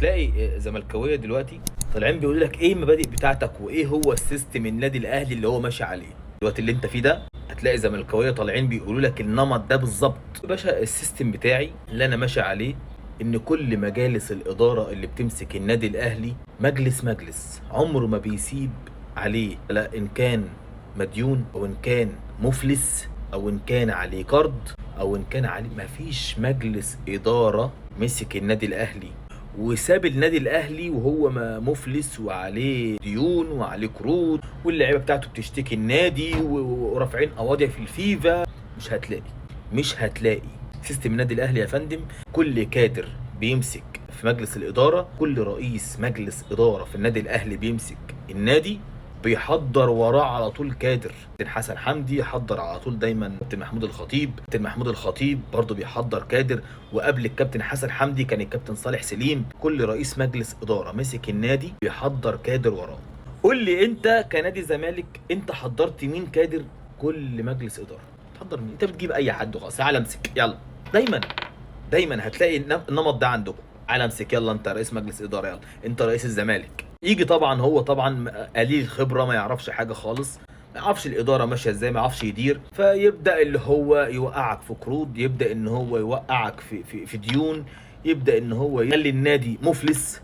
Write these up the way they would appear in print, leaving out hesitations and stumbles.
تلاقي زملكاويه دلوقتي طالعين بيقولوا لك ايه المبادئ بتاعتك وايه هو ال system النادي الاهلي اللي هو ماشي عليه الوقت اللي انت فيه ده. هتلاقي زملكاويه طالعين بيقولوا لك النمط ده بالظبط. يا باشا ال system بتاعي اللي انا ماشي عليه ان كل مجالس الادارة اللي بتمسك النادي الاهلي مجلس عمره ما بيسيب عليه، لا ان كان مديون او ان كان مفلس او ان كان عليه قرض او ان كان عليه، مفيش مجلس ادارة مسك النادي الاهلي وساب النادي الاهلي وهو ما مفلس وعليه ديون وعليه قروض واللعيبة بتاعته بتشتكي النادي ورافعين قواضي في الفيفا. مش هتلاقي system النادي الاهلي يا فندم. كل كادر بيمسك في مجلس الادارة، كل رئيس مجلس ادارة في النادي الاهلي بيمسك النادي بيحضر وراه على طول كادر. كابتن حسن حمدي يحضر على طول دايما كابتن محمود الخطيب، كابتن محمود الخطيب برضه بيحضر كادر، وقبل الكابتن حسن حمدي كان الكابتن صالح سليم. كل رئيس مجلس ادارة مسك النادي بيحضر كادر وراه. قول لي انت كنادي زمالك انت حضرت مين كادر كل مجلس ادارة؟ تحضر مين؟ انت بتجيب اي حد وخلاص، تعالى امسك يلا. دايما هتلاقي النمط ده عندكم، تعالى امسك يلا، انت رئيس مجلس ادارة يلا، انت رئيس الزمالك. يجي طبعا هو طبعا قليل الخبرة، ما يعرفش حاجة خالص، ما يعرفش الادارة ماشية ازاي، ما يعرفش يدير، فيبدا اللي هو يوقعك في قروض، يبدا ان هو يوقعك في ديون، يبدا ان هو يخلي النادي مفلس.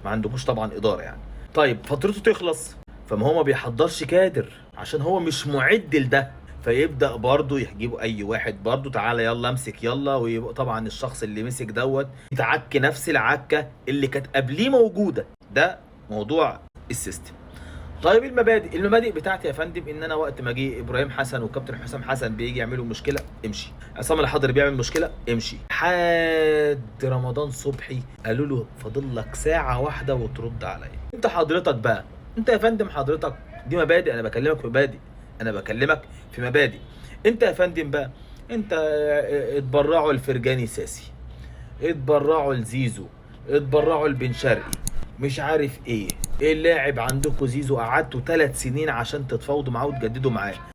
ما عندكوش طبعا ادارة يعني. طيب فترته تخلص، فما هو ما بيحضرش كادر عشان هو مش معد لده، فيبدا برضه يجيبوا اي واحد برضه تعالى يلا امسك يلا، ويبقى طبعا الشخص اللي مسك دوت يتعك نفس العكه اللي كانت قبليه موجودة. ده موضوع ال system. طيب المبادئ بتاعتي يا فندم ان انا وقت ما جه ابراهيم حسن وكابتن حسام حسن بيجي يعملوا مشكلة امشي، عصام الحضري بيعمل مشكلة امشي، لحد رمضان صبحي قالوا له فاضل لك ساعة واحدة وترد عليا. انت حضرتك بقى، انت يا فندم حضرتك دي مبادئ، انا بكلمك في مبادئ، انا بكلمك في مبادئ. انت يا فندم بقى انت اتبرعوا لفرجاني ساسي، اتبرعوا لزيزو، اتبرعوا لبن شرقي، مش عارف ايه، ايه اللاعب عندكم زيزو قعدتوا 3 سنين عشان تتفاوضوا معاه وتجددوا معاه.